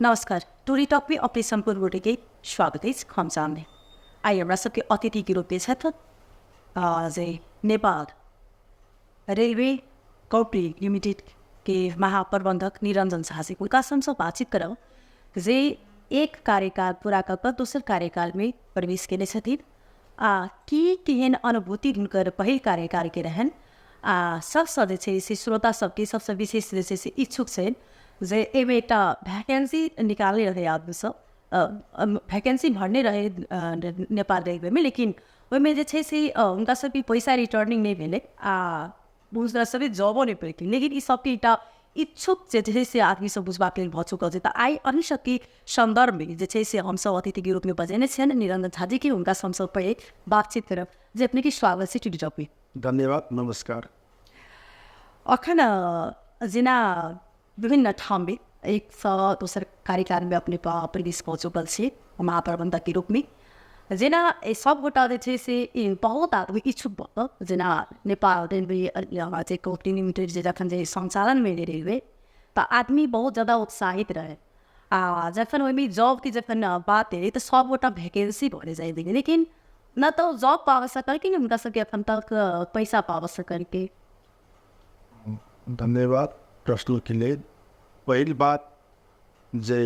नमस्कार, टोरी टॉक में अपने सम्पूर्ण गोटे के स्वागत अछि। हम सामने आइ हमरा सबके अतिथि के रूपमे छथि जे नेपाल रेलवे कंपनी लिमिटेड के महाप्रबंधक निरंजन झा जी। हुनकासँ हमसब बातचीत करब जे एक कार्यकाल पूरा कऽ कऽ दोसर कार्यकालमे प्रवेश केने छथिन आ की केहन अनुभूति हुनकर पहिल कार्यकालके रहनि आ सबसँ जे छै से श्रोता सबके सबसँ विशेष जे छै से इच्छुक छनि जे एहिमे एकटा वैकेन्सी निकालने रहै आदमीसब, वैकेन्सी भरने रहै नेपाल रेलवेमे, लेकिन ओहिमे जे छै से हुनका सबके पैसा रिटर्निंग नहि भेलै आ हुनका सबके जॉबो नहि पेलखिन। लेकिन ई सबके एकटा इच्छुक जे छै से आदमी सब बुझबाक लेल भऽ चुकल छै। तऽ आइ एहि सबके सन्दर्भमे जे छै से हमसब अतिथिके रूपमे बजेने छियनि निरंजन झाजीके। हुनकासँ हमसब पहिले बातचीत करब। जे अपनेके स्वागत छै टी टॉकमे। धन्यवाद, नमस्कार। अखन जेना विभिन्न ठाममे एकसँ दोसर कार्यकालमे अपने प्रवेश कऽ चुकल छी महाप्रबन्धकके रूपमे, जेना सभगोटा जे छै से बहुत आदमी इच्छुक भऽ कऽ जेना नेपाल रेलवे जे कम्पनी लिमिटेड जे जखन जे सञ्चालनमे एलै रेलवे, तऽ आदमी बहुत ज्यादा उत्साहित रहै आ जखन ओहिमे जॉबके जखन बात एलै तऽ सभगोटा वैकेन्सी भरे जाइ गेलै, लेकिन न तऽ जॉब पाबऽ सकलखिन, हुनका सबके एखन तक पैसा पाबऽ सकलकै। धन्यवाद प्रश्नके लेल। पहिल बात जे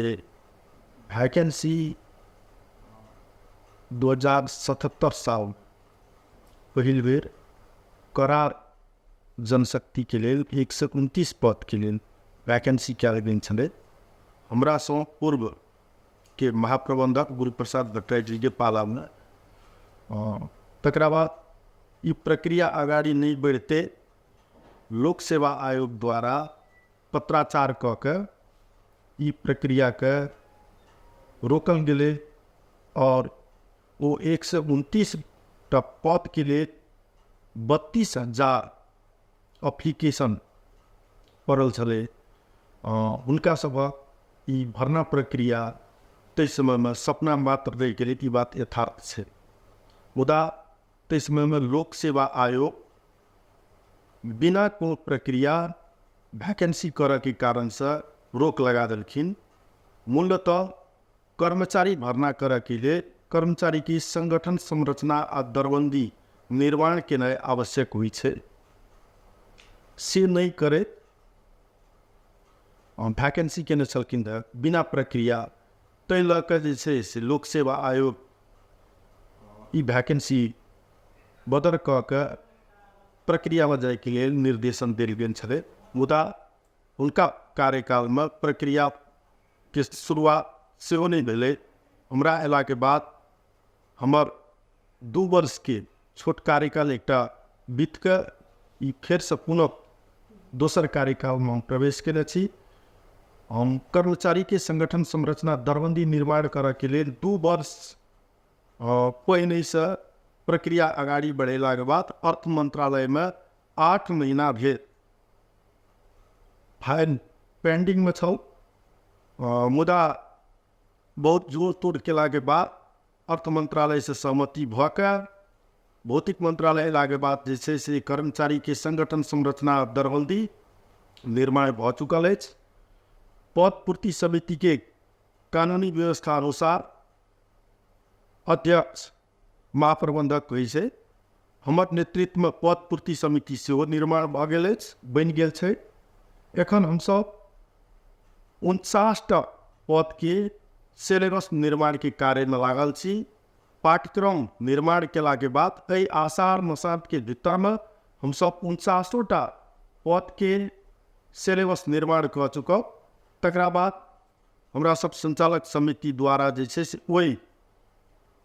वैकेन्सी 2077 साल पहिल बेर करार जनशक्तिके लेल 129 पदके लेल वैकेन्सी कयल गेल छलै हमरासँ पूर्वके महाप्रबन्धक गुरुप्रसाद भट्टराई जीके पालामे। तकरा बाद ई प्रक्रिया अगाडि नहि बढ़िते लोक सेवा आयोग द्वारा पत्राचार कऽ के ई प्रक्रियाके रोकल गेलै आओर ओ 129 टा पदके लेल 32,000 अप्लीकेशन पड़ल छलै। हुनका सभक ई भर्ना प्रक्रिया ताहि समयमे सपना मात्र रहि गेलै, ई बात यथार्थ छै। मुदा ताहि समयमे लोक सेवा आयोग बिना कोनो प्रक्रिया वैकेन्सी करऽके कारणसँ रोक लगा देलखिन। मूलतः कर्मचारी भर्ना करऽके लेल कर्मचारीके सङ्गठन संरचना आ दरबन्दी निर्माण केनाइ आवश्यक होइ छै, से नहि करैत वैकेन्सी केने छलखिन रहए बिना प्रक्रिया। ताहि लऽ कऽ जे छै से लोक सेवा आयोग ई वैकेन्सी बदर कऽ के प्रक्रियामे जाइके लेल निर्देशन देल गेल छलै। मुदा हुनका कार्यकालमे प्रक्रियाके शुरुआत सेहो नहि भेलै। हमरा अयलाके बाद हमर 2 वर्षके छोट कार्यकाल एकटा बीतके ई फेरसँ पुनः दोसर कार्यकालमे हम प्रवेश केने छी। हम कर्मचारीके संगठन संरचना दरबन्दी निर्माण करऽके लेल 2 वर्ष पहिनहिसँ प्रक्रिया अगाडि बढ़ेलाके बाद अर्थ मन्त्रालयमे 8 महीना भेल फाइल पेंडिंगमे छल। मुदा बहुत जोड़ तोड़ केलाके बाद अर्थ मन्त्रालयसँ सहमति भऽ कऽ भौतिक मन्त्रालय अयलाके बाद जे छै से कर्मचारीके संगठन संरचना दरबन्दी निर्माण भऽ चुकल अछि। पद पूर्ति समितिके कानूनी व्यवस्था अनुसार अध्यक्ष महाप्रबन्धक होइ छै। हमर नेतृत्वमे पद पूर्ति समिति सेहो निर्माण भऽ गेल अछि, बनि गेल छै। एखन हमसभ 49टा पदके सिलेबस निर्माणके कार्यमे लागल छी। पाठ्यक्रम निर्माण केलाके बाद एहि आषाढ़ मसान्तके भीतरमे हमसभ 49टा पदके सिलेबस निर्माण कऽ चुकब। तकरा बाद हमरा सब संचालक समिति द्वारा जे छै से ओहि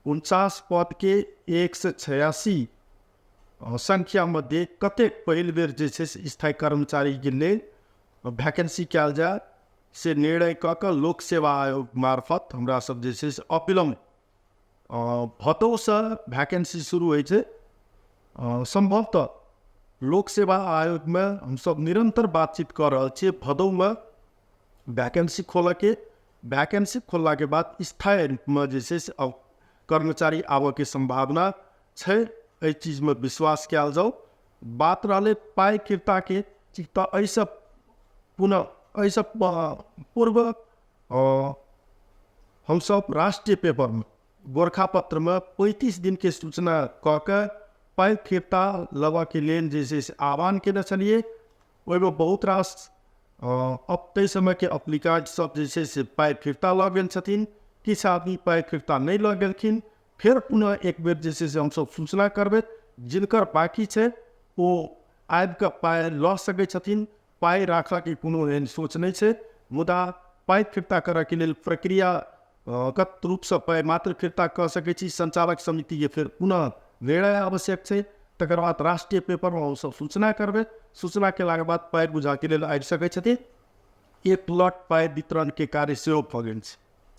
49 पदके 186 संख्या मध्य कतेक पहिल बेर जे छै से स्थायी कर्मचारीके लेल वैकेन्सी कयल जाय से निर्णय कऽ कऽ लोक सेवा आयोग मार्फत हमरा सब जे छै से अविलम्ब भदौसँ वैकेन्सी शुरू होइ छै। सम्भवतः लोक सेवा आयोगमे हमसब निरन्तर बातचीत कऽ रहल छियै भदौमे वैकेन्सी खोलऽके। वैकेन्सी खोललाके बाद स्थायी रूपमे जे छै से कर्मचारी आबऽके सम्भावना छै। एहि चीजमे विश्वास कयल जाउ। बात रहलै पाइ किरताके, तऽ एहिसँ पुनः एहिसँ पूर्व हमसभ राष्ट्रीय पेपरमे गोरखापत्रमे 35 दिनके सूचना कऽ के पाइ फिर्ता लेबऽके लेल जे छै से आह्वान केने छलियै। ओहिमे बहुत रास अब ताहि समयके अप्लीकांट सब जे छै से पाइ फिर्ता लऽ गेल छथिन, किछु आदमी पाइ फिर्ता नहि लऽ गेलखिन। फेर पुनः एक बेर जे छै से हमसब सूचना करबै, जिनकर बाँकी छै ओ आबिकऽ पाइ लऽ सकै छथिन। पाइ राखऽके कोनो एहन सोच नहि छै, मुदा पाइ फिर्ता करऽके लेल प्रक्रिया गत रूपसँ पाइ मात्र फिर्ता कऽ सकै छी। सञ्चालक समितिके फेर पुनः निर्णय आवश्यक छै, तकर बाद राष्ट्रीय पेपरमे हमसब सूचना करबै। सूचना केलाके बाद पाइ बुझऽके लेल आबि सकै छथिन। एक लॉट पाइ वितरणके कार्य सेहो भऽ गेल छै।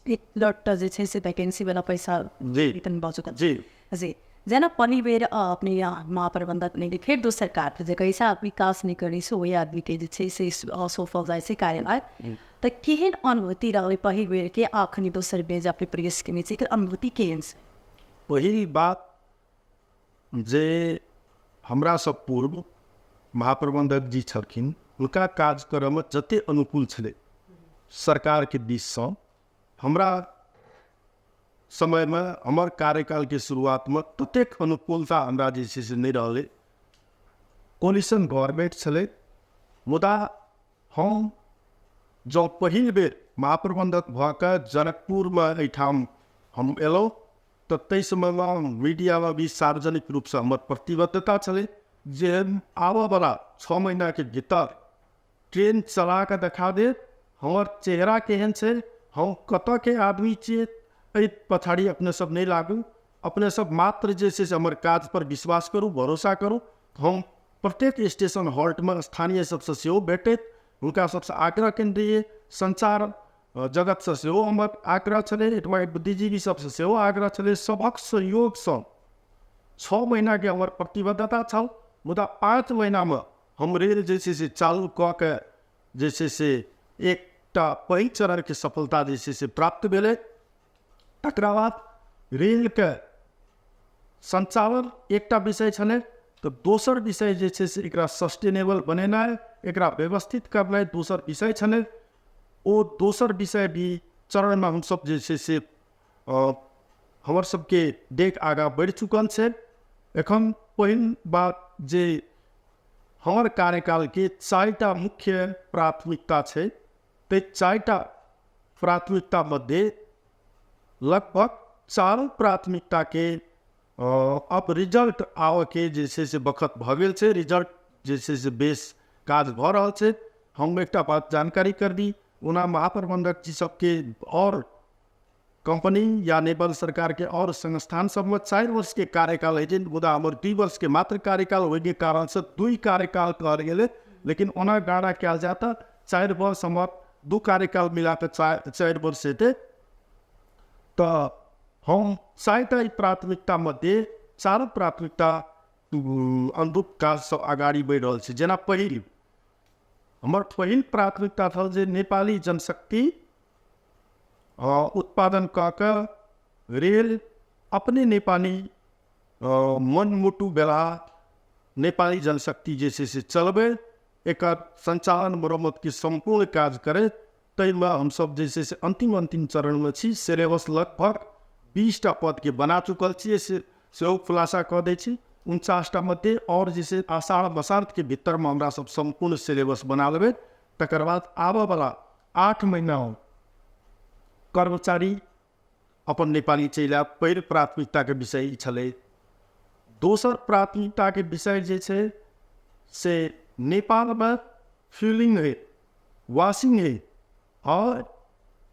एक लॉट जे छै से वैकेंसी वाला पैसा जी वितरण भऽ चुकल जी जी। जेना पहिल बेर अपने महाप्रबंधक नहि फेर दोसर कार्य जे कैसा विकास नहि करै छै ओहि आदमीके जे छै से सौंपल जाइ छै कार्यभार, तऽ केहन अनुभूति रहलै पहिल बेरके अखनी दोसर बेर जे अपने प्रवेश केने छी, एकर अनुभूति केहन छै? पहिल बात जे हमरासँ पूर्व महाप्रबंधक जी छलखिन, हुनका काज करऽमे जते अनुकूल छलै सरकारके दिससँ, हमरा समयमे हमर कार्यकालके शुरुआतमे ततेक अनुकूलता हमरा जे छै से नहि रहलै। कोलिशन गवर्नमेंट छलै, मुदा हम जँ पहिल बेर महाप्रबंधक भऽ कऽ जनकपुरमे एहिठाम हम एलहुँ तऽ ताहि समयमे मीडियामे भी सार्वजनिक रूपसँ हमर प्रतिबद्धता छलै जे आबऽवला 6 महीनाके भीतर ट्रेन चला कऽ देखा देब, हमर चेहरा केहन छै, हम कतऽके आदमी छियै, एहि पछाड़ी अपने सब नहि लागू, अपने सब मात्र जे छै से हमर काजपर विश्वास करू, भरोसा करू। हम प्रत्येक स्टेशन हॉल्टमे स्थानीय सबसँ सेहो भेटैत हुनका सबसँ आग्रह केने रहियै, संचार जगतसँ सेहो हमर आग्रह छलै, एहिठमा बुद्धिजीवी सबसँ सेहो आग्रह छलै। सभक सहयोगसँ 6 महीनाके हमर प्रतिबद्धता छल, मुदा 5 महीनामे हम रेल जे छै से चालू कऽ के जे छै से एकटा पहिल चरणके सफलता जे छै से प्राप्त भेलै। तकरा बाद रेलके सञ्चालन एकटा विषय छलै, तऽ दोसर विषय जे छै से एकरा सस्टेनेबल बनेनाइ, एकरा व्यवस्थित करनाइ दोसर विषय छलै। ओ दोसर विषय भी चरणमे हमसब जे छै से हमर सबके डेग आगाँ बढ़ि चुकल छै। एखन पहिल बात जे हमर कार्यकालके 4टा मुख्य प्राथमिकता छै, ताहि 4टा प्राथमिकता मध्ये लगभग 4 प्राथमिकताके अब रिजल्ट आबऽके जे छै से बखत भऽ गेल छै। रिजल्ट जे छै से बेस काज भऽ रहल छै। हम एकटा बात जानकारी कर दी, ओना महाप्रबंधक जी सबके और कंपनी या नेपाल सरकार के और संस्थान सबमे 4 वर्ष के कार्यकाल होइ छै, मुदा हमर 2 वर्ष के मात्र कार्यकाल होइके कारण से 2 कार्यकाल कहल गेलै, लेकिन ओना गणना कयल जाय तऽ 4 वर्ष हमर 2 कार्यकाल मिलाकऽ 4 वर्ष हेतै। तऽ हम 4टा प्राथमिकता मध्ये 4 प्राथमिकता अनुरूप काज सब अगाडि बढ़ि रहल छै। जेना पहिल हमर पहिल प्राथमिकता छल जे नेपाली जनशक्ति उत्पादन कऽ कऽ रेल अपने नेपाली मनमुटु बेला नेपाली जनशक्ति जे छै से चलबै, एकर सञ्चालन मरम्मतके सम्पूर्ण काज करै। ताहिमे हमसब जे छै से अन्तिम अन्तिम चरणमे छी। सिलेबस लगभग 20टा पदके बना चुकल छियै, से सेहो खुलासा कऽ दै छी। 49टा मध्ये आओर जे छै आषाढ़ बसन्तके भीतरमे हमरा सब सम्पूर्ण सिलेबस बना लेबै। तकर बाद आबऽवला 8 महीना कर्मचारी अपन नेपाली चलि आयब, पहिल प्राथमिकताके विषय ई छलै। दोसर प्राथमिकताके विषय जे छै से नेपालमे फ्यूलिंग होइ, वाशिंग होइ आओर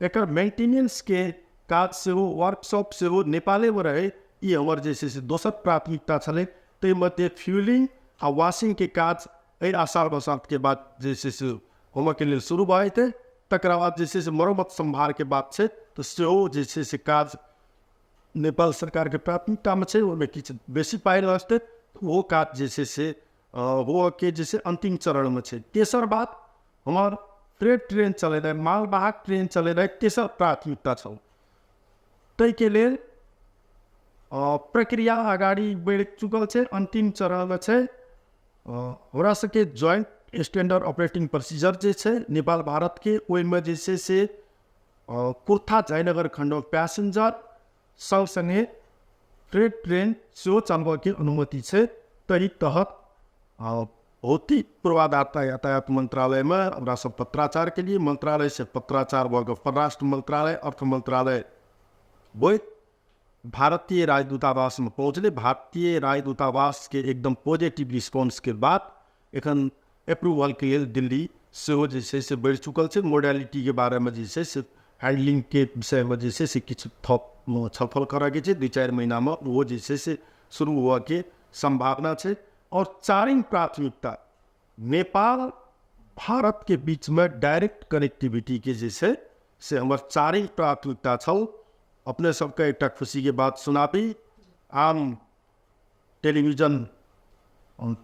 एकर मेंटेनेंसके काज सेहो, वर्कशॉप सेहो नेपालेमे रहै, ई हमर जे छै से दोसर प्राथमिकता छलै। ताहि मध्ये फ्यूलिंग आ वाशिंगके काज एहि आषाढ़ बरसातके बाद जे छै से होमऽके लेल शुरू भऽ जेतै। तकरा बाद जे छै से मरम्मत सम्भारके बात छै, तऽ सेहो जे छै से काज नेपाल सरकारके प्राथमिकतामे छै, ओहिमे किछु बेसी पाइ लगतै, ओहो काज जे छै से होअके जे छै अन्तिम चरणमे छै। तेसर बात हमर फ्रेट ट्रेन चलेनाइ, मालवाहक ट्रेन चलेनाइ तेसर प्राथमिकता छल। ताहिके लेल प्रक्रिया अगाडि बढ़ि चुकल छै, अन्तिम चरणमे छै। हमरा सबके ज्वाइंट स्टैंडर्ड ऑपरेटिंग प्रोसीजर जे छै नेपाल भारतके, ओहिमे जे छै से कुर्था जयनगर खण्डमे पैसेंजर सँगसँगै फ्रेट ट्रेन सेहो चलबऽके अनुमति छै। ताहि तहत भौतिक पूर्वाधार यातायात मन्त्रालयमे हमरा सब पत्राचार केलिए। मंत्रालय से पत्राचार भऽ कऽ परराष्ट्र मंत्रालय, अर्थ मंत्रालय होइत भारतीय राजदूतावासमे पहुँचलै। भारतीय राजदूतावासके एकदम पॉजिटिव रिस्पॉन्सके बाद एखन अप्रूवलके लेल दिल्ली सेहो जे छै से बढ़ि चुकल छै। मोडालिटीके बारेमे जे छै से हैंडलिंगके विषयमे जे छै से किछु थप छलफल करऽके छै। 2-4 महीनामे ओहो जे छै से शुरू हुअके सम्भावना छै। और चारिम प्राथमिकता नेपाल भारतके बीचमे डायरेक्ट कनेक्टिविटीके जे छै से हमर चारिम प्राथमिकता छल। अपने सबके एकटा खुशीके बात सुनाबी, आम टेलीविजन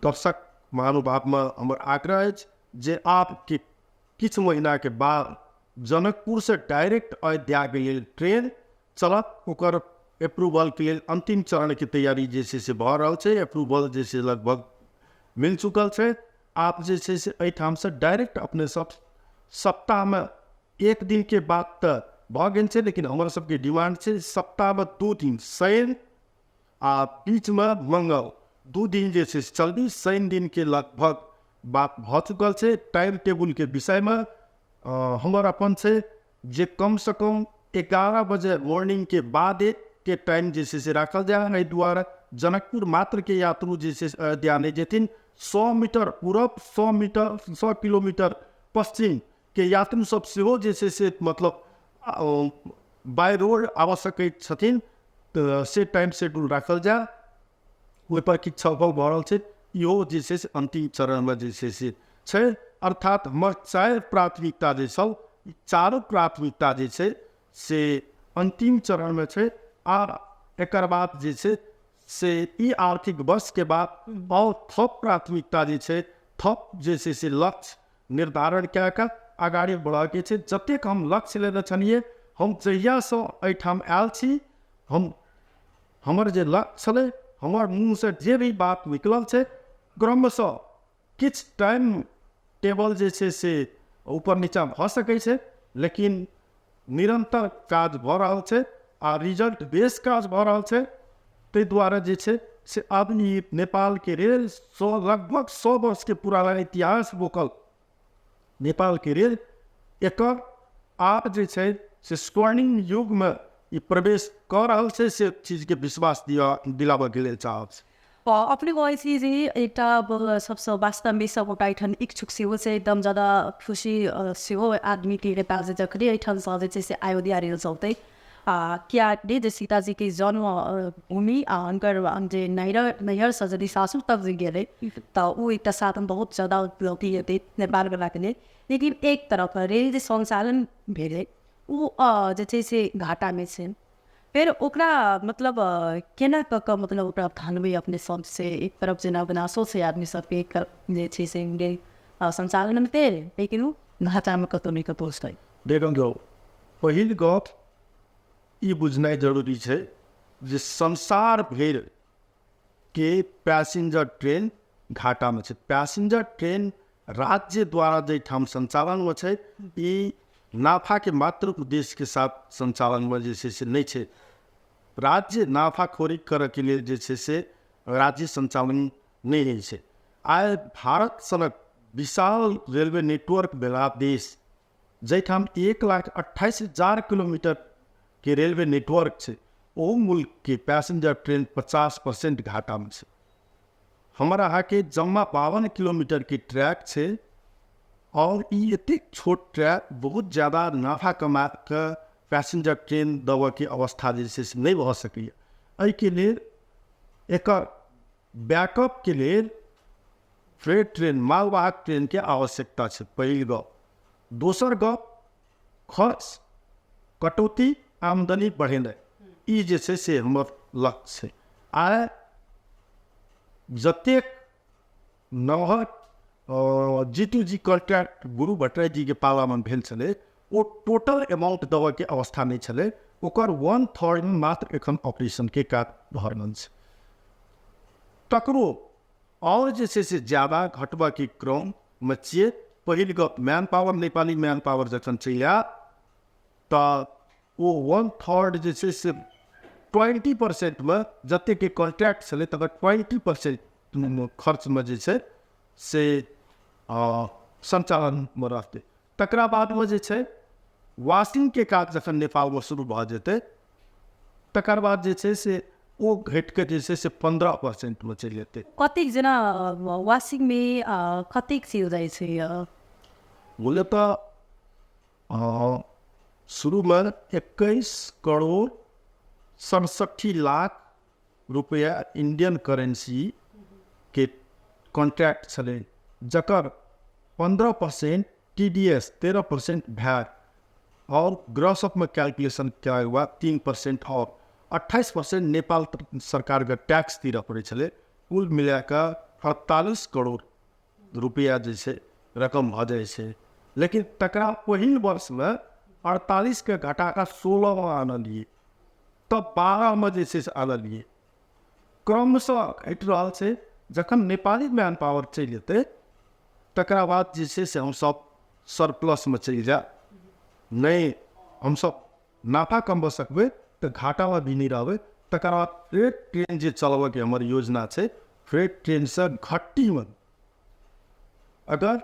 दर्शक महानुभावमे हमर आग्रह अछि जे आपके किछु महीनाके बाद जनकपुरसँ डायरेक्ट अयोध्याके लेल ट्रेन चलत। ओकर अप्रूवलके लेल अन्तिम चरणके तैयारी जे छै से भऽ रहल छै। अप्रूवल जे छै लगभग मिल चुकल छै। आब जे छै से एहिठामसँ डायरेक्ट अपने सब सप्ताहमे एक दिनके बात तऽ भऽ गेल छै, लेकिन हमर सबके डिमांड छै सप्ताहमे 2 दिन, शनि आ बीचमे मंगल, 2 दिन जे छै से चलबी। शनि दिनके लगभग बात भऽ चुकल छै। टाइम टेबुलके विषयमे हमर अपन छै जे कमसँ कम 11 बजे मॉर्निंगके बाद के टाइम जे छै से राखल जाय। एहि दुआरे जनकपुर मात्रके यात्रु जे छै से अयोध्या नहि जेथिन, 100 मीटर पूरब, 100 मीटर 100 किलोमीटर पश्चिम के यात्रु सब सेहो जे छै से मतलब बाय रोड आबऽ सकैत छथिन, तऽ से टाइम शेड्यूल राखल जाय। ओहिपर किछु छलफल भऽ रहल छै। इहो जे छै से अन्तिम चरणमे जे छै से छै। अर्थात हमर 4 प्राथमिकता जे छल, ई चारू प्राथमिकता जे छै से अन्तिम चरणमे छै। आ एकर बाद जे छै से ई आर्थिक वर्षके बाद आओर थप प्राथमिकता जे छै, थप जे छै से लक्ष्य निर्धारण कए कऽ अगाडि बढ़ऽके छै। जतेक हम लक्ष्य लेने छलियै, हम जहियासँ एहिठाम आयल छी, हमर जे लक्ष्य छलै, हमर मुँहसँ जे भी बात निकलल छै, क्रमशः किछु टाइम टेबल जे छै से ऊपर नीचाँ भऽ सकै छै, लेकिन निरन्तर काज भऽ रहल छै आ रिजल्ट बेस काज भऽ रहल छै। ताहि दुआरे जे छै से आब ई नेपालके रेल लगभग 100 वर्षके पुराना इतिहास बोकल नेपालके रेल एकर आब जे छै से स्वर्णिम युगमे ई प्रवेश कऽ रहल छै, से चीजके विश्वास दिलाबऽके लेल चाहब। अपने कहै छी जे एकटा सबसँ वास्तवमे सबगोटा एहिठाम इच्छुक सेहो छै, एकदम ज्यादा खुशी सेहो आदमीके हेता जे जखने एहिठामसँ जे छै से अयोध्या रेल चलतै। आ किया जे सीताजीके जन्म भूमि आ हुनकर जे नैहरसँ यदि सासुर तक जे गेलै तऽ ओ एकटा साधन बहुत ज्यादा उपलब्धि हेतै नेपालवलाके लेल। लेकिन एक तरफ रेल जे सञ्चालन भेलै ओ जे छै से घाटामे छै। फेर ओकरा मतलब केना कऽ कऽ मतलब ओकरा धानबै अपने सबसँ। एक तरफ जेना विनाशो छै आदमी सबके, एक तरफ जे छै से रेल सञ्चालनमे भेल, लेकिन ओ घाटामे कतहु नहि कतहु छै। देखियौ, पहिल गप ई बुझनाइ जरूरी छै जे संसार भरि के पैसेंजर ट्रेन घाटामे छै। पैसेंजर ट्रेन राज्य द्वारा जाहिठाम सञ्चालनमे छै, ई नाफाके मात्र उद्देश्यके साथ सञ्चालनमे जे छै से नहि छै। राज्य नाफाखोरी करऽके लेल जे छै से राज्य सञ्चालन नहि होइ छै। आइ भारत सनक विशाल रेलवे नेटवर्क भेला देश, जाहिठाम 1,28,000 किलोमीटरके रेलवे नेटवर्क छै, ओहू मुल्कके पैसेंजर ट्रेन 50% घाटामे छै। हमर अहाँके जम्मा 52 किलोमीटरके ट्रैक छै और ई एतेक छोट ट्रैक बहुत ज़्यादा नाफा कमा कऽ पैसेंजर ट्रेन देबऽके अवस्था जे छै से नहि भऽ सकैए। एहिके लेल एकर बैकअपके लेल फ्रेट ट्रेन, मालवाहक ट्रेनके आवश्यकता छै, पहिल गप। दोसर गप, खर्च कटौती, आमदनी बढ़ेनाइ, ई जे छै से हमर लक्ष्य छै। आइ जतेक नमहर जी टू जी कॉन्ट्रैक्ट गुरु भट्टराई जीके पालामे भेल छलै, ओ टोटल अमाउंट देबऽके अवस्था नहि छलै, ओकर 1/3 मात्र एखन ऑपरेशनके काज भऽ रहल छै। तकरो आओर जे छै से ज्यादा घटबऽके क्रममे छियै। पहिल गप man power, Nepali man power जखन चलि आयत तऽ ओ 1/3 जे छै से 20%मे जतेक कॉन्ट्रैक्ट छलै तकर 20% खर्चमे जे छै से सञ्चालनमे रहतै। तकरा बादमे जे छै वाशिंगके काज जखन नेपालमे शुरू भऽ जेतै तकर बाद जे छै से ओ घटिके जे छै से 15%मे चलि जेतै। कतेक जेना वाशिंगमे कतेक चीज जाइ छै? मूलतः शुरूमे 21 करोड़ 67 लाख रुपैआ इंडियन करेंसीके कॉन्ट्रैक्ट छलै, जकर 15% TDS, 13% VAT आओर ग्रॉस अपमे कैलकुलेशन कयलाके बाद 3% आओर 28% नेपाल सरकारके टैक्स तीरऽ पड़ै छलै। कुल मिलाकऽ 48 करोड़ रुपैआ जे छै रकम भऽ जाइ छै। लेकिन तकरा पहिल वर्षमे 48के घटा कऽ 16मे आनलियै, तब 12मे जे छै से आनलियै, क्रमशः घटि रहल छै। जखन नेपाली मैन पावर चलि जेतै तकरा बाद जे छै से हमसब सरप्लसमे चलि जायब, नहि हमसब नाफा कमबऽ सकबै तऽ घाटामे भी नहि रहबै। तकर बाद फ्रेट ट्रेन जे चलबऽके हमर योजना छै, फ्रेट ट्रेनसँ घट्टीमे अगर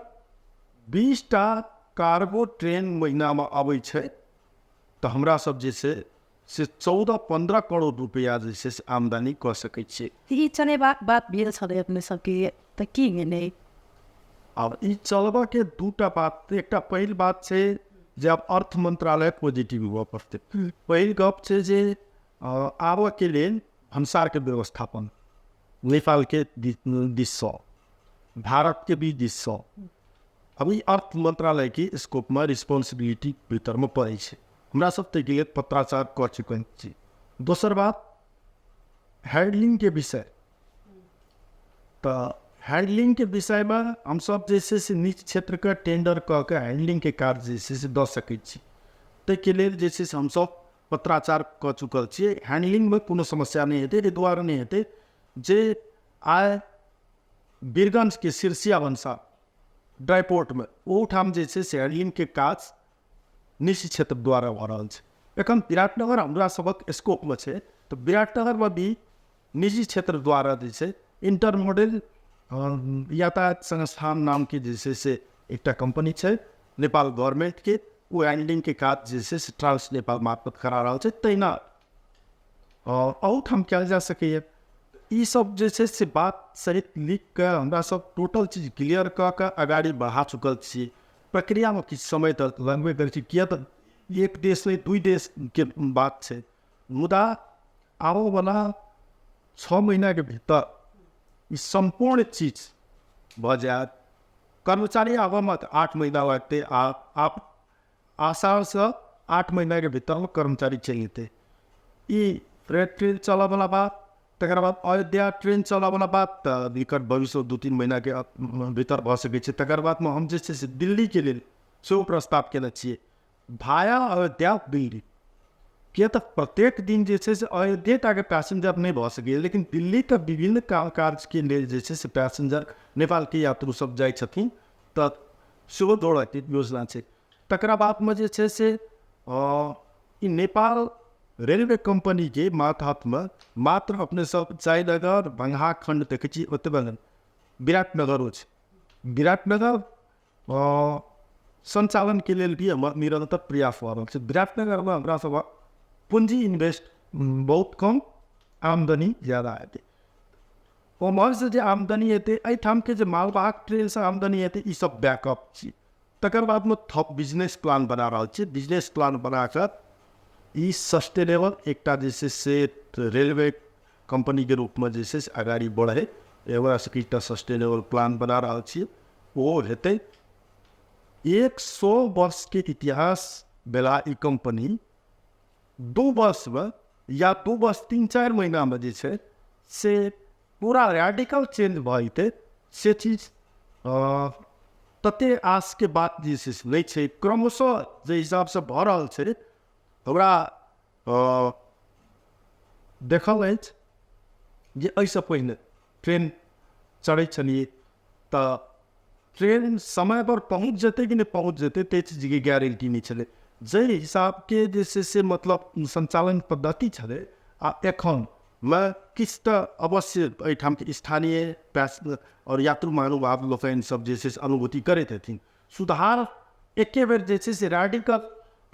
20टा कार्गो ट्रेन महीनामे अबै छै तऽ हमरा सब जे छै से 14-15 करोड़ रुपैआ जे छै से आमदनी कऽ सकै छियै। ई चलेबाक बात भेल छलै अपने सबके, तऽ की भेलै? आब ई चलबऽके दूटा बात, एकटा पहिल बात छै जे आब अर्थ मंत्रालय पॉजिटिव हुअ पड़तै। पहिल गप छै जे आबऽके लेल भन्सारके व्यवस्थापन नेपालके दिससँ, भारतके भी दिससँ, अब ई अर्थ मंत्रालयके स्कोपमे रिस्पॉन्सिबिलिटी भीतरमे पड़ै छै। हमरा सब ताहिके लेल पत्राचार कऽ चुकल छी। दोसर बात हैंडलिंगके विषय, तऽ हैंडलिंगके विषयमे हमसब जे छै से निज क्षेत्रके टेंडर कऽ के हैंडलिंगके काज जे छै से दऽ सकै छी। ताहिके लेल जे छै से हमसब पत्राचार कऽ चुकल छियै। हैंडलिंगमे कोनो समस्या नहि हेतै, एहि दुआरे नहि हेतै जे आइ बीरगंजके सिरसिया वंशा ड्राईपोर्टमे ओहूठाम जे छै से हैंडलिंगके काज निजी क्षेत्र द्वारा भऽ रहल छै। एखन विराटनगर हमरा सभक स्कोपमे छै तऽ विराटनगरमे भी निजी क्षेत्र द्वारा जे छै इंटर मॉडल यातायात संस्थान नामके जे छै से एकटा कम्पनी छै नेपाल गवर्नमेंटके, ओ हैंडलिंगके काज जे छै से ट्रांस नेपाल मार्फत करा रहल छै। तहिना अहूठाम कयल जा सकैए। ई सब जे छै से बात सहित लिख कऽ हमरा सब टोटल चीज क्लियर कऽ कऽ अगाड़ी बढ़ा चुकल छी। प्रक्रियामे किछु समय तऽ लगबे करै छै, किया तऽ एक देश नहि दुइ देशके बात छै। मुदा आबऽवला 6 महीनाके भीतर ई सम्पूर्ण चीज भऽ जायत। कर्मचारी आबऽमे तऽ 8 महीना लगतै, आ आब आषाढ़सँ 8 महीनाके भीतरमे कर्मचारी चलि जेतै। ई फ्रेट ट्रेन चलऽवला बात, तकर बाद अयोध्या ट्रेन चलऽवला बात तऽ निकट भविष्य 2-3 महीनाके भीतर भऽ सकै छै। तकर बादमे हम जे छै से दिल्लीके लेल सेहो प्रस्ताव केने छियै, भाया अयोध्या दिल्ली। किया तऽ प्रत्येक दिन जे छै से अयोध्येटाके पैसेंजर नहि भऽ सकैए, लेकिन दिल्लीके विभिन्न काम काजके लेल जे छै से पैसेंजर नेपालके यात्रु सब जाइ छथिन तऽ सेहो दौड़यके योजना छै। तकरा बादमे जे छै से ई नेपाल रेलवे कम्पनीके मातहतमे मात्र अपने सब जयनगर बंगहा खण्ड देखै छी ओतबे नहि, विराटनगरो छै। विराटनगर सञ्चालनके लेल भी हमर निरन्तर प्रयास भऽ रहल छै। विराटनगरमे हमरा सभक पूँजी इन्वेस्ट बहुत कम, आमदनी ज्यादा हेतै। ओम्हरसँ जे आमदनी हेतै, एहिठामके जे मालवाहक ट्रेनसँ आमदनी हेतै, ई सब बैकअप छी। तकर बादमे थप बिजनेस प्लान बना रहल छी। बिजनेस प्लान बनाकऽ ई सस्टेनेबल एकटा जे छै से रेलवे कम्पनीके रूपमे जे छै से अगाडि बढ़ै, हमरा सबके एकटा सस्टेनेबल प्लान बना रहल छी, ओ हेतै। 100 वर्षके इतिहास भेला ई कम्पनी 2 वर्षमे या 2 वर्ष 3-4 महीनामे जे छै से पूरा रेडिकल चेंज भऽ जेतै, से चीज तते आशके बात जे छै से नहि छै। क्रमशः जे हिसाबसँ भऽ रहल छै हमरा देखल अछि जे एहिसँ पहिने ट्रेन चढ़ै छलियै तऽ ट्रेन समयपर पहुँच जेतै कि नहि पहुँच जेतै ताहि चीजके गारंटी नहि छलै। जाहि हिसाबके जे छै से मतलब सञ्चालन पद्धति छलै आ एखनमे किछु तऽ अवश्य एहिठामके स्थानीय पैस आओर यात्रु महानुभाव लोकनि सब जे छै से अनुभूति करैत हेथिन। सुधार एके बेर जे छै से रेडिकल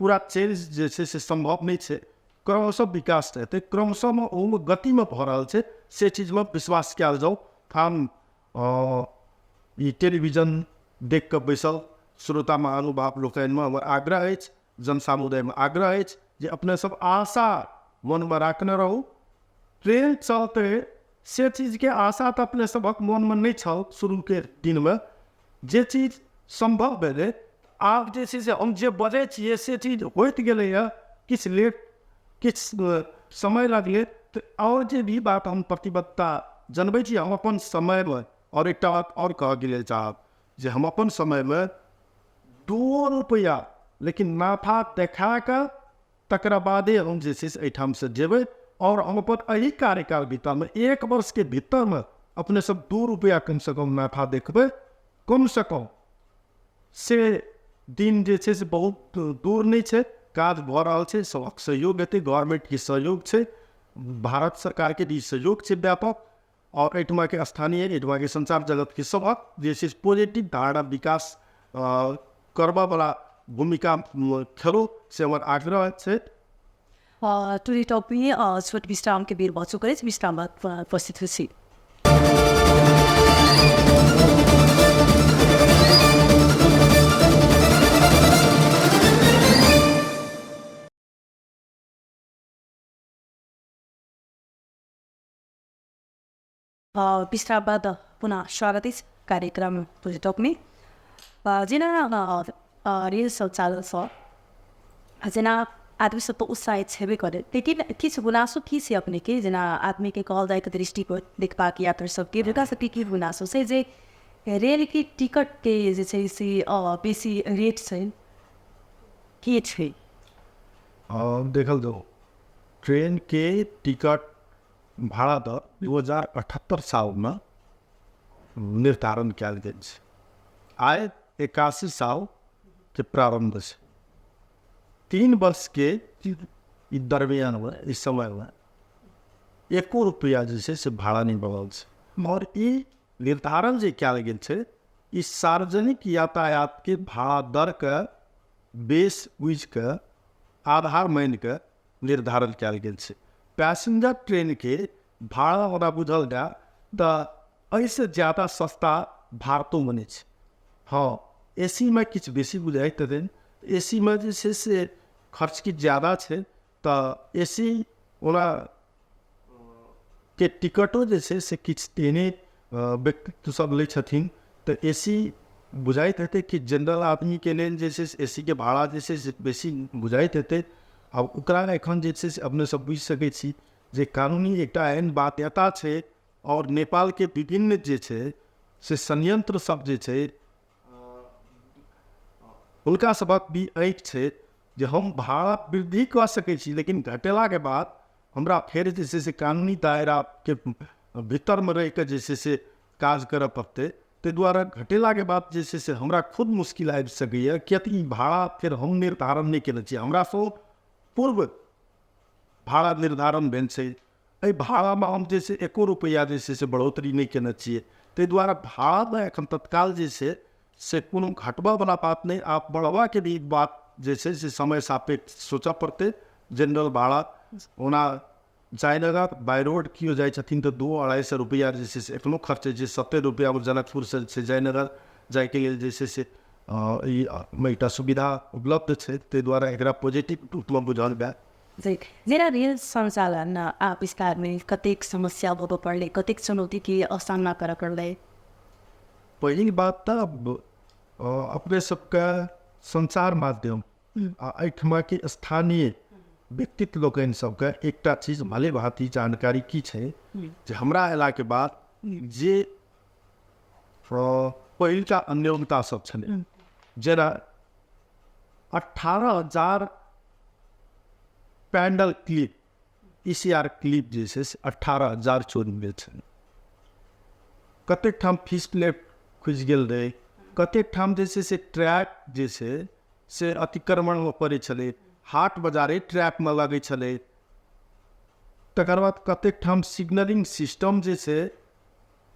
पूरा चेंज जे छै से सम्भव नहि छै, क्रमशः विकास हेतै, क्रमशःमे ओहूमे गतिमे भऽ रहल छै, से चीजमे विश्वास कयल जाउ। हम ई टेलीविजन देख कऽ बैसल श्रोता महानुभाव लोकनिमे हमर आग्रह अछि, जनसमुदायमे आग्रह अछि जे अपने सब आशा मनमे राखने रहू। ट्रेन चलतै से चीजके आशा तऽ अपने सभक मनमे नहि छल शुरूके दिनमे, जे चीज सम्भव भेलै आब जे छै से हम जे बजै छियै से चीज होइत गेलैए, किछु लेट किछु समय लगलै। तऽ आओर जे भी बात हम प्रतिबद्धता जनबै छी हम अपन समयमे। आओर एकटा बात आओर कहऽके लेल चाहब जे हम अपन समयमे 2 रुपैआ लेकिन नाफा देखा कऽ तकरा बादे हम जे छै से एहिठामसँ जेबै। आओर हम अपन एहि कार्यकाल भीतरमे 1 वर्षके भीतरमे अपने सब 2 रुपैआ कमसँ कम नाफा देखबै, कमसँ कम। से दिन जे छै से बहुत दूर नहि छै, काज भऽ रहल छै, सबक सहयोग हेतै, गवर्नमेन्टके सहयोग छै, भारत सरकारके भी सहयोग छै व्यापक, आओर एहिठमाके स्थानीय एहिठमाके संचार जगतके सबक जे छै से पॉजिटिव धारणा विकास करबऽवला भूमिका खेलू, से हमर आग्रह छै। टुडे टॉकमे छोट विश्रामके बेर भऽ चुकल अछि, विश्राम बाद उपस्थित होइ छी। विश्राम बाद पुनः स्वागत अछि कार्यक्रम टुडे टॉकमे। जेना रेल सञ्चालनसँ जेना आदमी सब तऽ उत्साहित छेबे करे, लेकिन किछु गुनासो की छै अपनेके, जेना आदमीके कहल जाय तऽ दृष्टिकोण देखबाक यात्री सबके हुनका सबके की गुनासो छै जे रेलके टिकटके जे छै से बेसी रेट छै, के छै? देखल जाउ ट्रेनके टिकट भाड़ा दर 2078 सालमे निर्धारण कयल गेल छै, आइ 81 सालके प्रारम्भ छै। 3 वर्षके ई दरमियानमे ई समयमे 1 रुपैआ जे छै से भाड़ा नहि बढ़ल छै। आओर ई निर्धारण जे कयल गेल छै ई सार्वजनिक यातायातके भाड़ा दरके बेस बुझिके आधार मानिके निर्धारण कयल गेल छै। पैसेंजर ट्रेनके भाड़ा ओना बुझल जाय तऽ एहिसँ ज्यादा सस्ता भारतोमे नहि छै। हँ, ए सी मे किछु बेसी बुझाइत हेतनि, ए सी मे जे छै से खर्च किछु ज्यादा छै, तऽ ए सी ओना के टिकटो जे छै से किछु तेहने व्यक्तित्व सब लै छथिन, तऽ ए सी बुझाइत हेतै कि जनरल आदमीके लेल जे छै से ए सी के भाड़ा जे छै से बेसी बुझाइत हेतै। आब ओकरा एखन जे छै से अपने सब बुझि सकै छी जे कानूनी एकटा एहन बाध्यता छै, आओर नेपालके विभिन्न जे छै से संयंत्र सब जे छै हुनका सबक भी ऐठ छै जे हम भाड़ा वृद्धि कऽ सकै छी, लेकिन घटेलाके बाद हमरा फेर जे छै से कानूनी दायराके भीतरमे रहिकऽ जे छै से काज करऽ पड़तै। ताहि दुआरे घटेलाके बाद जे छै से हमरा खुद मुश्किल आबि सकैए, किएक तऽ ई भाड़ा फेर हम निर्धारण नहि केने छी, हमरासँ पूर्व भाड़ा निर्धारण भेल छै। एहि भाड़ामे हम जे छै 1 रुपैआ जे छै से बढ़ोतरी नहि केने छियै, ताहि दुआरे भाड़ामे एखन तत्काल जे छै से कोनो घटबऽवला बात नहि, आब बढ़बाके भी बात जे छै से समय सापेक्ष सोचऽ पड़तै। जनरल भाड़ा ओना जयनगर बाइ रोड केओ जाइ छथिन तऽ 200-250 रुपैआ जे छै से एखनो खर्च होइ छै। 70 रुपैआमे जनकपुरसँ छै जयनगर जाइके लेल जे छै से ई एकटा सुविधा उपलब्ध छै, ताहि दुआरे एकरा पॉजिटिव रूपमे बुझल जाय। जेना रेल सञ्चालन आ विस्तारमे कतेक समस्या भोगऽ पड़लै, कतेक चुनौतीके सामना करऽ पड़लै? पहिल बात तऽ अपने सबके सञ्चार माध्यम आ एहिठमाके स्थानीय व्यक्तित्व लोकनि सबके एकटा चीज भले भाँति जानकारी की छै जे हमरा अयलाके बाद जे पहिलका अनियमितता सब छलै, जेना 18,000 पैंडल क्लिप ECR clip जे छै से 18,000 चोरी भेल छलै। कतेक ठाम फीस प्लेट खुजि गेल रहै, कतेक ठाम जे छै से ट्रैक जे छै से अतिक्रमणमे पड़ै छलै, हाट बाजारे ट्रैपमे लगै छलै। तकर बाद कतेक ठाम सिग्नलिंग सिस्टम जे छै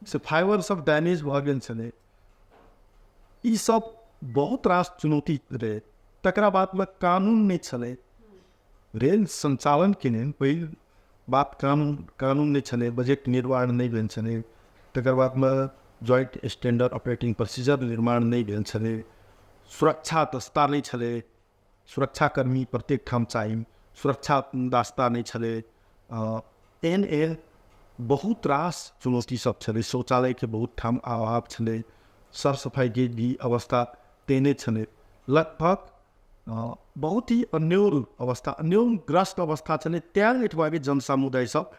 से फाइबर सब डैमेज भऽ गेल छलै। ई सब बहुत रास चुनौती रहै। तकरा बादमे कानून नहि छलै रेल सञ्चालनके लेल। पहिल बात कानून नहि छलै, बजट निर्माण नहि भेल छलै। तकर बादमे ज्वाइंट स्टैंडर्ड ऑपरेटिंग प्रोसीजर निर्माण नहि भेल छलै। सुरक्षा दस्ता नहि छलै, सुरक्षाकर्मी प्रत्येक ठाम चाही, सुरक्षा दस्ता नहि छलै। एहन एहन बहुत रास चुनौती सब छलै। शौचालयके बहुत ठाम अभाव छलै, सर सफाइके भी अवस्था तेहने छलै। लगभग बहुत ही अन्योल अवस्था, अन्योलग्रस्त अवस्था छलै। तैँ एहिठमाके जनसमुदाय सब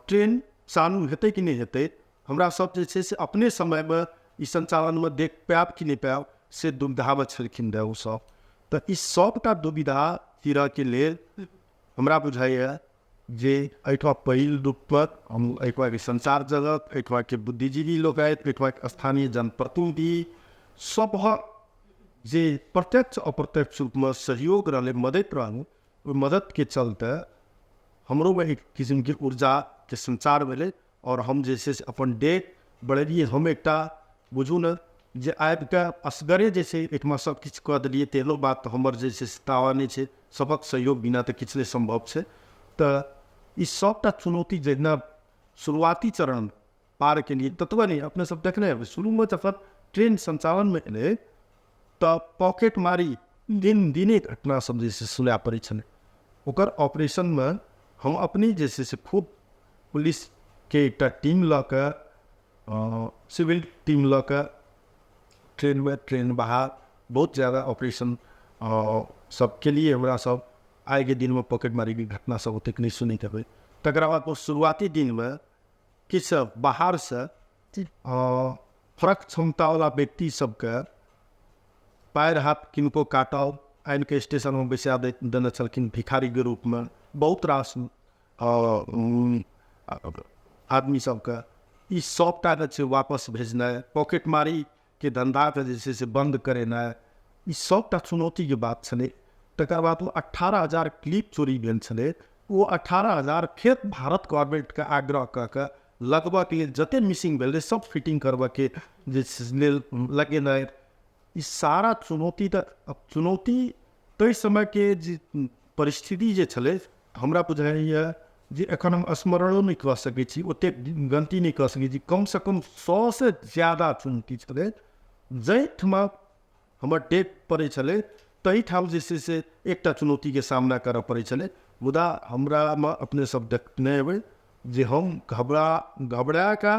ट्रेन चालू हेतै कि नहि हेतै, हमरा सब जे छै से अपने समयमे ई सञ्चालनमे देख पायब कि नहि पायब, से दुविधामे छलखिन रहए ओसब। तऽ ई सबटा दुविधा तीरऽके लेल हमरा बुझाइए जे एहिठाम पहिल रूपमे हम एहिठामके संचार जगत, एहिठामके बुद्धिजीवी लोकनि, एहिठामके स्थानीय जनप्रतिनिधि सभक जे प्रत्यक्ष अप्रत्यक्ष रूपमे सहयोग रहलै, मदति रहलै, ओहि मदतिके चलते हमरोमे एक किसिमके ऊर्जाके सञ्चार भेलै आओर हम जे छै से अपन डेग बढ़ेलियै। हम एकटा बुझू ने जे आबिके असगरे जे छै एहिठमा सब किछु कऽ देलियै तेहनो बात हमर जे छै से दावा नहि छै। सभक सहयोग बिना तऽ किछु नहि सम्भव छै। तऽ ई सबटा चुनौती जहिना शुरुआती चरण पार केलियै ततबे नहि, अपने सब देखने हेबै शुरूमे जखन ट्रेन सञ्चालनमे एलै तऽ पॉकेट मारी दिन दिने घटना सब जे छै सुनय पड़ै छलै। ओकर ऑपरेशनमे हम अपने जे छै से खूब पुलिसके एकटा टीम लऽ कऽ, सिविल टीम लऽ कऽ ट्रेनमे ट्रेन बाहर बहुत ज्यादा ऑपरेशन सब केलिए। हमरा सब आइके दिनमे पॉकेट मारीके घटना सब ओतेक नहि सुनैत हेबै। तकरा बाद ओ शुरुआती दिनमे किछु बाहरसँ फरक क्षमतावला व्यक्ति सबके पैर हाथ किनको काटल आनिके स्टेशनमे बैसा देने छलखिन भिखारीके रूपमे। बहुत रास आदमी सबके ई सबटा जे छै वापस भेजनाइ, पॉकेट मारीके धन्धाके जे छै से बन्द करेनाइ, ई सबटा चुनौतीके बात छलै। तकर बाद ओ 18,000 क्लिप चोरी भेल छलै। ओ 18,000 फेर भारत गवर्नमेन्टके आग्रह कऽ कऽ लगबऽके लेल जते मिसिंग भेल रहै सब फिटिंग करबऽके जे लेल लगेनाइ, ई सारा चुनौती। तऽ चुनौती ताहि समयके जे परिस्थिति जे छलै, हमरा बुझाइए जे एखन हम स्मरणो नहि कऽ सकै छी, ओतेक गनती नहि कऽ सकै छी। कमसँ कम 100सँ ज्यादा चुनौती छलै। जाहिठमा हमर डेग पड़ै छलै ताहिठाम जे छै से एकटा चुनौतीके सामना करऽ पड़ै छलै। मुदा हमरामे अपने सब देखने हेबै जे हम घबराकऽ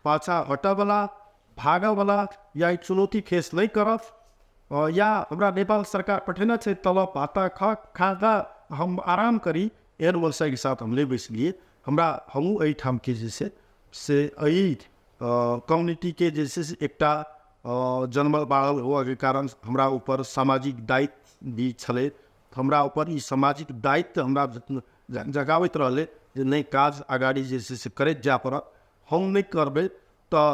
पाछाँ हटऽवला, भागऽवला या ई चुनौती फेस नहि करब या हमरा नेपाल सरकार पठेने छै तलब भाता खा कऽ हम आराम करी, एहन मनसाके साथ हम नहि बैसलियै। हमरा हमहूँ एहिठामके जे छै से एहि कम्युनिटीके जे छै से एकटा जनमल बाढ़ल हुअके कारण हमरा ऊपर सामाजिक दायित्व भी छलै। हमरा ऊपर ई सामाजिक दायित्व हमरा जगाबैत रहलै जे नहि, काज अगाडि जे छै से करैत जाय पड़त। हम नहि करबै तऽ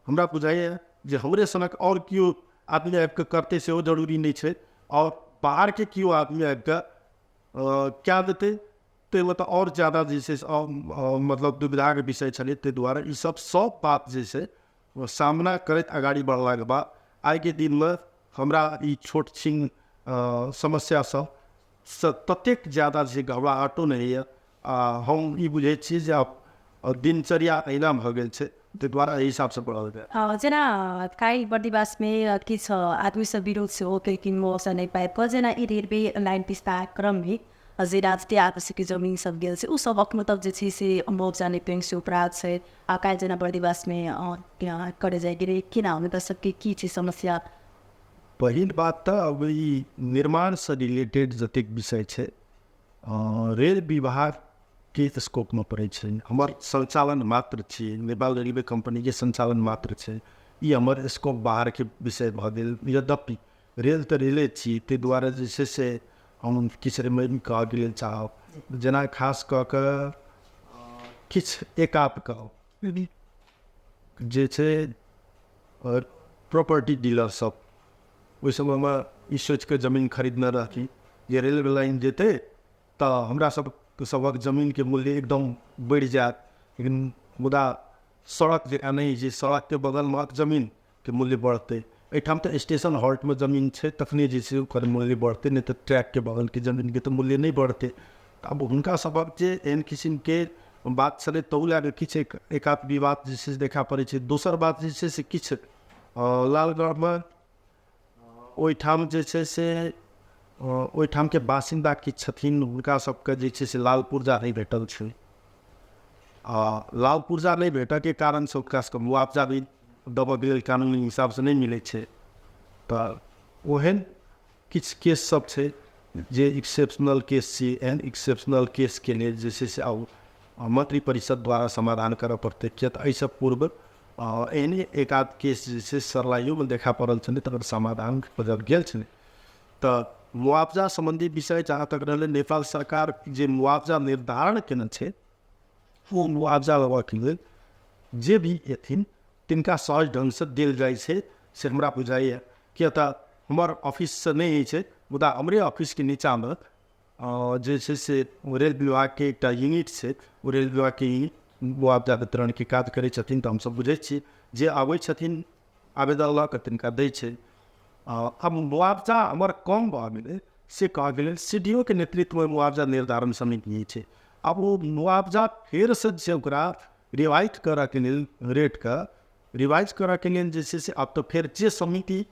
हमरा बुझाइए जे हमरे सनक आओर केओ आदमी आबिकऽ करतै सेहो जरूरी नहि छै, आओर बाहरके केओ आदमी आबिकऽ कए देतै ताहिमे तऽ आओर ज्यादा जे छै से मतलब दुविधाके विषय छलै। ताहि दुआरे ई सब सब बात जे छै सामना करैत अगाडि बढ़लाके बाद आइके दिनमे हमरा ई छोट छिन समस्या सब से ततेक ज्यादा जे घबराहटो नहि होइए। आ हम ई बुझै छियै जे आब दिनचर्या अहिना भऽ गेल छै, ताहि दुआरे एहि हिसाबसँ बढ़ल जाय। जेना काल्हि बर्दिवासमे किछु आदमी सब विरोध सेहो केलखिन मौसा नहि पाबि कऽ, जेना ई रेलवे लाइन विस्तार क्रममे जे राजकीय आदमी जमीन सब गेल छै ओ सब अखनो तक जे छै से मुआवजा नहि पाबि से उपराग छै। आ काल्हि जेना बर्दिवासमे करे जाइ गेलै, केना हुनका सबके की छै समस्या? पहिल बात तऽ अब ई निर्माणसँ रिलेटेड जतेक विषय छै रेल विभागके स्कोपमे पड़ै छै। हमर सञ्चालन मात्र छी, नेपाल रेलवे कम्पनीके सञ्चालन मात्र छै, ई हमर स्कोप बाहरके विषय भऽ गेल। यद्यपि रेल तऽ रेले छी, ताहि दुआरे जे छै से हम किछु एहिमे कहऽके लेल चाहब, जेना खास कऽ कऽ किछु एकाध कहब जे छै प्रॉपर्टी डीलर सब ओहि समयमे ई सोचिके जमीन खरीदने रहथिन जे रेलवे लाइन जेतै तऽ हमरा सब सभक जमीनके मूल्य एकदम बढ़ि जायत, लेकिन मुदा सड़क जकाँ नहि जे सड़कके बगलमे जमीनके मूल्य बढ़तै। एहिठाम तऽ स्टेशन हॉल्टमे जमीन छै तखने जे छै ओकर मूल्य बढ़तै, नहि तऽ ट्रैकके बगलके जमीनके तऽ मूल्य नहि बढ़तै। तऽ आब हुनका सभक जे एहन किसिमके बात छलै तहू लए कऽ किछु एक आध विवाद जे छै से देखा पड़ै छै। दोसर बात जे छै से किछु लालगढ़मे ओहिठाम जे छै से ओहिठामके बासिन्दा किछु छथिन, हुनका सबके जे छै से लाल पुर्जा नहि भेटल छै। आ लाल पुर्जा नहि भेटऽके कारणसँ हुनका सबके मुआवजा भी देबऽके लेल कानूनी हिसाबसँ नहि मिलै छै। तऽ ओहन किछु केस सब छै जे एक्सेप्शनल केस छियै। एहन एक्सेप्शनल केसके लेल जे छै से आब मन्त्रिपरिषद द्वारा समाधान करऽ पड़तै, किएक तऽ एहिसँ पूर्व एहने एक आध केस जे छै सरलाइयोमे देखा पड़ल छलै, तकर समाधान खोजल गेल छलै। तऽ मुआवजा सम्बन्धी विषय जहाँ तक रहलै, नेपाल सरकार जे मुआवजा निर्धारण केने छै ओ मुआवजा लेबऽके लेल जे भी एथिन तिनका सहज ढङ्गसँ देल जाइ छै से हमरा बुझाइए। किएक तऽ हमर ऑफिससँ नहि होइ छै, मुदा हमरे ऑफिसके नीचाँमे जे छै से रेल विभागके एकटा यूनिट छै, ओ रेल विभागके यूनिट मुआवजा वितरणके काज करै छथिन। तऽ हमसब बुझै छियै जे आबै छथिन आवेदन लऽ कऽ तिनका दै छै। आब मुआवजा हमर कम भऽ गेलै से कहऽके लेल सी डी ओ के नेतृत्वमे मुआवजा निर्धारण समिति होइ छै। आब ओ मुआवजा फेरसँ जे छै ओकरा रिवाइज करऽके लेल, रेटके रिवाइज करऽके लेल जे छै से आब तऽ फेर जे समिति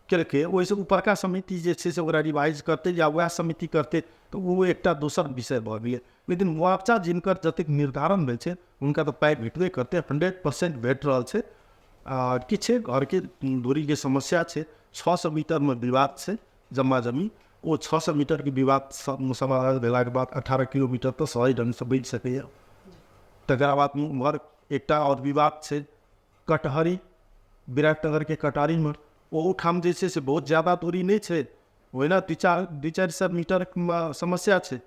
केलकै ओहिसँ ऊपरका समिति जे छै से ओकरा रिवाइज करतै या वएह समिति करतै, तऽ ओ एकटा दोसर विषय भऽ गेलै। लेकिन मुआवजा जिनकर जतेक निर्धारण भेल छै हुनका तऽ पाइ भेटबे करतै, 100% भेट रहल छै। आ किछु घरके दूरीके समस्या छै, 600 मीटरमे विवाद छै जम्मा जमी, ओ 600 मीटरके विवाद समाधान भेलाके बाद 18 किलोमीटर तऽ सहज ढङ्गसँ बचि सकैए। तकरा बाद उम्हर एकटा आओर विवाद छै कटहरी, विराटनगरके कटहरीमे, ओहूठाम जे छै से बहुत ज्यादा दूरी नहि छै, ओहिना 200-400 मीटरमे समस्या छै।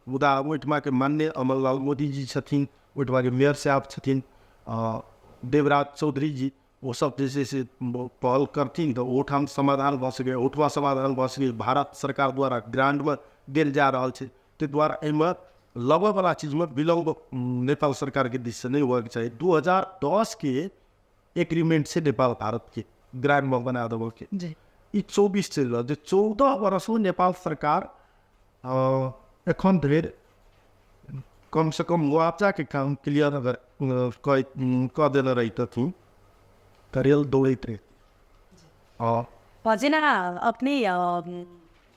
मुदा ओहिठमाके माननीय अमरलाल मोदीजी छथिन, ओहिठमाके मेयर साहब छथिन देवराज चौधरी जी, ओसब जे छै से पहल करथिन तऽ ओहूठाम समाधान भऽ सकैए, ओहूठमा समाधान भऽ सकैए। भारत सरकार द्वारा ग्रांटमे देल जा रहल छै, ताहि दुआरे एहिमे लेबऽवला चीजमे विलम्ब नेपाल सरकारके दिससँ नहि हुअके चाही। 2010के एग्रीमेंट छै नेपाल भारतके ग्रांटमे बना देबऽके, ई 24 चलि रहल छै। 14 वर्षमे नेपाल सरकार एखन धरि कमसँ कम मुआवजाके काम क्लियर अगर कऽ देने रहितथिन तऽ रेल दौड़ैत रहै। जेना अपने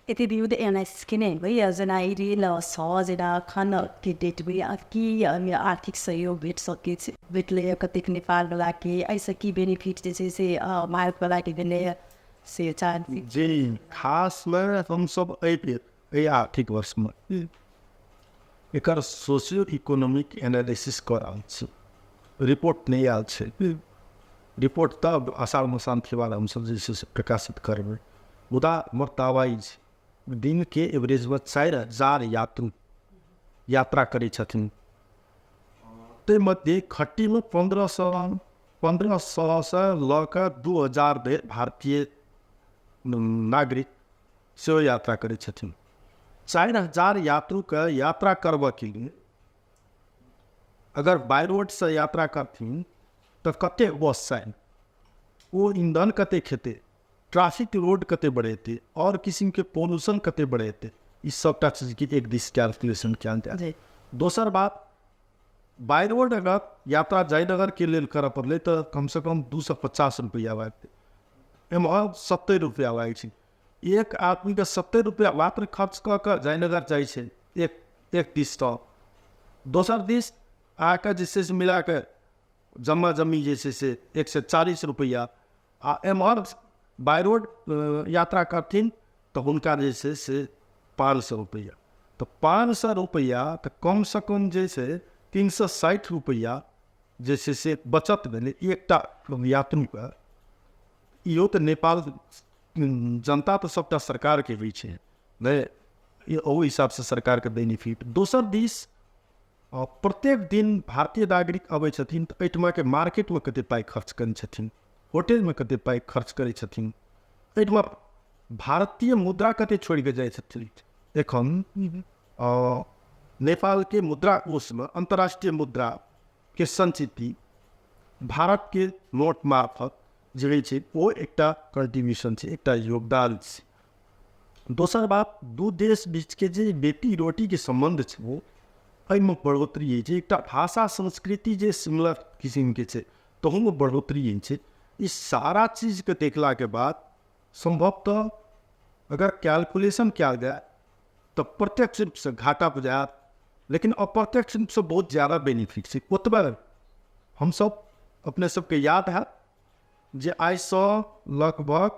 एते विविध एनालिसिस केने हेबै, जेना ई रेल सँ जेना एखन के डेटमे की आर्थिक सहयोग भेट सकै छै, भेटलैए कतेक नेपालवलाके, एहिसँ की बेनिफिट जे छै से भारतवलाके भेलैए से चाहै जी। खासमे हमसब एहि बेर एहि आर्थिक वर्षमे एकर सोशियो इकोनॉमिक एनालिसिस कऽ रहल छी। रिपोर्ट नहि आयल छै, रिपोर्ट तऽ आषाढ़ मसान्त के बाद हमसब जे छै से प्रकाशित करबै। मुदा हमर दावा ई छै दिनके एवरेजमे 4000 यात्रु यात्रा करै छथिन, ताहि मध्य खट्टीमे 1500सँ लऽ कऽ 2000 धरि भारतीय नागरिक सेहो यात्रा करै छथिन। 4000 यात्रुके यात्रा करबऽके लेल अगर बाइ रोडसँ यात्रा करथिन तऽ कतेक बस चाही, ओ ईंधन कतेक खेतै, ट्रैफिक लोड कतेक बढ़ेतै, आओर किसिमके पॉल्यूशन कतेक बढ़ेतै, ई सबटा चीजके एक दिस कैलकुलेशन कयल जाय। दोसर बात, बाइ रोड अगर यात्रा जयनगरके लेल करऽ पड़लै तऽ कमसँ कम 250 रुपैआ लागतै, एम्हर 70 रुपैआ लागै छै। एक आदमीके 70 रुपैआ मात्र खर्च कऽ कऽ जयनगर जाइ छै एक दिस, तऽ दोसर दिस अहाँके जे छै से मिलाकऽ जम्मा जम्मी जे छै से 140 रुपैआ, आ एम्हर बाइ रोड यात्रा करथिन तऽ हुनका जे छै से 500 रुपैआ, तऽ 500 रुपैआ तऽ कमसँ कम जे छै 360 रुपैआ जे छै से बचत भेलै एकटा यात्रुके। इहो तऽ नेपाल जनता तऽ सबटा सरकारके होइ छै नहि, ओहू हिसाबसँ सरकारके बेनिफिट। दोसर दिस प्रत्येक दिन भारतीय नागरिक अबै छथिन तऽ एहिठमाके मार्केटमे कते पाइ खर्च करै छथिन, होटलमे कते पाइ खर्च करै छथिन, एहिठमा भारतीय मुद्रा कते छोड़ि कऽ जाइ छथिन। एखन नेपालके मुद्रा कोषमे अन्तर्राष्ट्रीय मुद्राके संचिति भारतके नोट मार्फत जे होइ छै ओ एकटा कंट्रीब्यूशन छै, एकटा योगदान छै। दोसर बात, दू देश बीचके जे बेटी रोटीके सम्बन्ध छै एहिमे बढ़ोतरी होइ छै। एकटा भाषा संस्कृति जे सिमिलर किसिमके छै तहूमे बढ़ोतरी होइ छै। ई सारा चीजके देखलाके बाद सम्भवतः अगर कैलकुलेशन कयल जाय तऽ प्रत्यक्ष रूपसँ घाटा बुझायत, लेकिन अप्रत्यक्ष रूपसँ बहुत ज्यादा बेनिफिट छै। ओतबे हमसब अपने सबके याद हैत जे आइसँ लगभग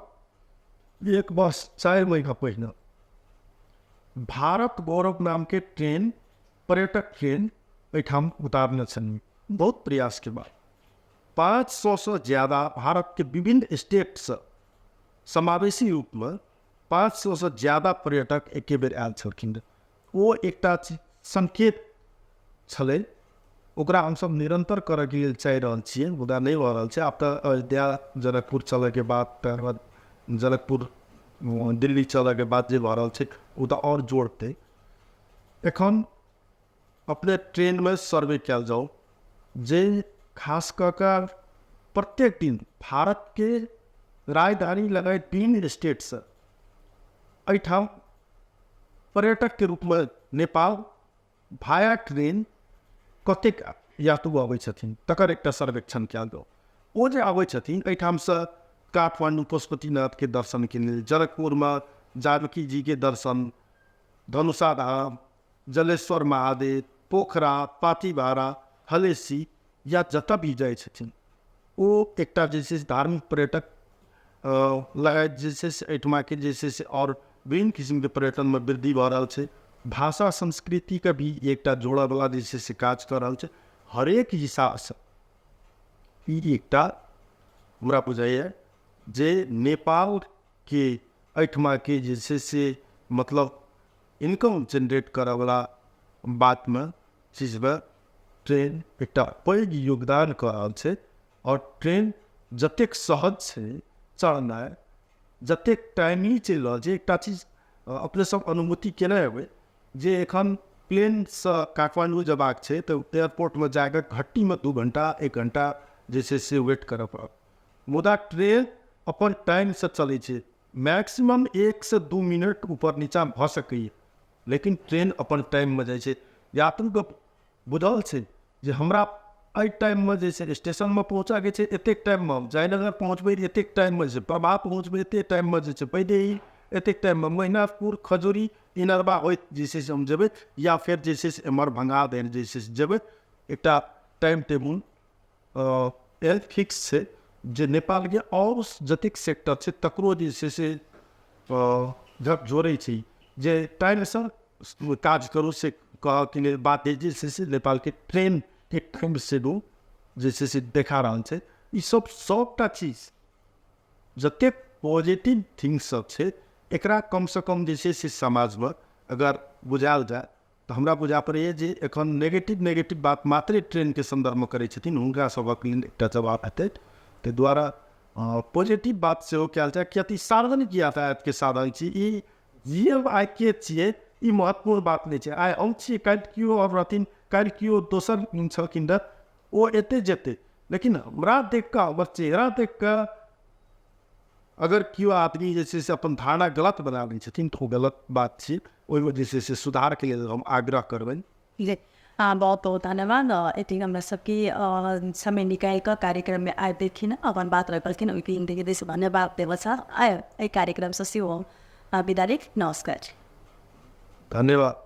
1 वर्ष 4 महीना पहिने भारत गौरव नामके ट्रेन, पर्यटक ट्रेन एहिठाम उतारने छलनि। बहुत प्रयासके बाद 500 ज़्यादा भारतके विभिन्न स्टेटसँ समावेशी रूपमे 500 ज़्यादा पर्यटक एके बेर आयल छलखिन। ओ एकटा संकेत छलै, ओकरा हमसब निरंतर करऽके लेल चाहि रहल छियै, मुदा नहि भऽ रहल छै। आब तऽ अयोध्या जनकपुर चलऽके बाद, तकर बाद जनकपुर दिल्ली चलऽके बाद जे भऽ रहल छै ओ तऽ आओर जोड़तै। एखन अपने ट्रेनमे सर्वे कयल जाउ जे खास कऽ कऽ प्रत्येक दिन भारतके राजधानी लगायत विभिन्न स्टेटसँ एहिठाम पर्यटकके रूपमे नेपाल भाया ट्रेन कतेक यात्रु अबै छथिन तकर एकटा सर्वेक्षण कयल जाउ। ओ जे अबै छथिन एहिठामसँ काठमाण्डू पशुपतिनाथके दर्शनके लेल, जनकपुरमे जानकी जीके दर्शन, धनुषा धाम, जलेश्वर महादेव, पोखरा, पातीभारा, हलेसी या जतऽ भी जाइ छथिन ओ एकटा जे छै से धार्मिक पर्यटक लगायत जे छै से एहिठमाके जे छै से आओर विभिन्न किसिमके पर्यटनमे वृद्धि भऽ रहल छै। भाषा संस्कृतिके भी एकटा जोड़ऽवला जे छै से काज कऽ रहल छै। हरेक हिसाबसँ ई एकटा हमरा बुझाइए जे नेपालके एहिठमाके जे छै से मतलब इनकम जेनरेट करऽवला बातमे चीजमे ट्रेन एकटा पैघ योगदान कऽ रहल छै। आओर ट्रेन जतेक सहज छै चढ़नाइ, जतेक टाइमली चलि रहल छै। एकटा चीज अपने सब अनुभूति केने हेबै जे एखन प्लेनसँ काठमाण्डू जेबाक छै तऽ एयरपोर्टमे जाकऽ घट्टीमे 2 घण्टा 1 घण्टा जे छै से वेट करऽ पड़त, मुदा ट्रेन अपन टाइमसँ चलै छै। मैक्सिमम 1 से 2 मिनट ऊपर नीचाँ भऽ सकैए, लेकिन ट्रेन अपन टाइममे जाइ छै। यात्रुके बुझल छै जे हमरा एहि टाइममे जे छै स्टेशनमे पहुँचऽके छै, एतेक टाइममे हम जयनगर पहुँचबै, एतेक टाइममे जे छै प्रभा पहुँचबै, एतेक टाइममे जे छै वैदेही, एतेक टाइममे महिनाथपुर, खजूरी, इनरबा होइत जे छै से हम जेबै, या फेर जे छै से एम्हर भंगार धरि जे छै से जेबै। एकटा टाइम टेबुल एहन फिक्स छै जे नेपालके आओर जतेक सेक्टर छै तकरो जे छै से जोड़ै छै जे टाइमसँ काज करू से कहऽके लेल बात जे छै से नेपालके ट्रेन एक टाइम सेहो जे छै से देखा रहल छै। ई सब सबटा चीज जतेक पॉजिटिव थिंग्स सब छै एकरा कमसँ कम जे छै से समाजमे अगर बुझायल जाय तऽ हमरा बुझा पड़ैए जे एखन नेगेटिव नेगेटिव बात मात्रे ट्रेनके सन्दर्भमे करै छथिन, हुनका सभक लेल एकटा जवाब हेतै। ताहि दुआरे पॉजिटिव बात सेहो कयल जाय, किएक तऽ ई सार्वजनिक यातायातके साधन छी। ई जीएम आइ के छियै ई महत्वपूर्ण बात नहि छै। आइ हम छियै, काल्हि केओ आओर रहथिन, काल्हि केओ दोसर छलखिन रहए, ओ एतै जेतै, लेकिन हमरा देख कऽ, हमर चेहरा देख कऽ अगर केओ आदमी जे छै से अपन धारणा गलत बना लै छथिन तऽ ओ गलत बात छै। ओहिमे जे छै से सुधारके लेल हम आग्रह करबनि। जी बहुत बहुत धन्यवाद। एतेक हमरा सबके समय निकालि कऽ कार्यक्रममे आबि देलखिन, अपन बात रखलखिन, ओहिके हृदयसँ धन्यवाद देबऽ चाहब। एहि कार्यक्रमसँ सेहो हम विदा ली। नमस्कार। धन्यवाद।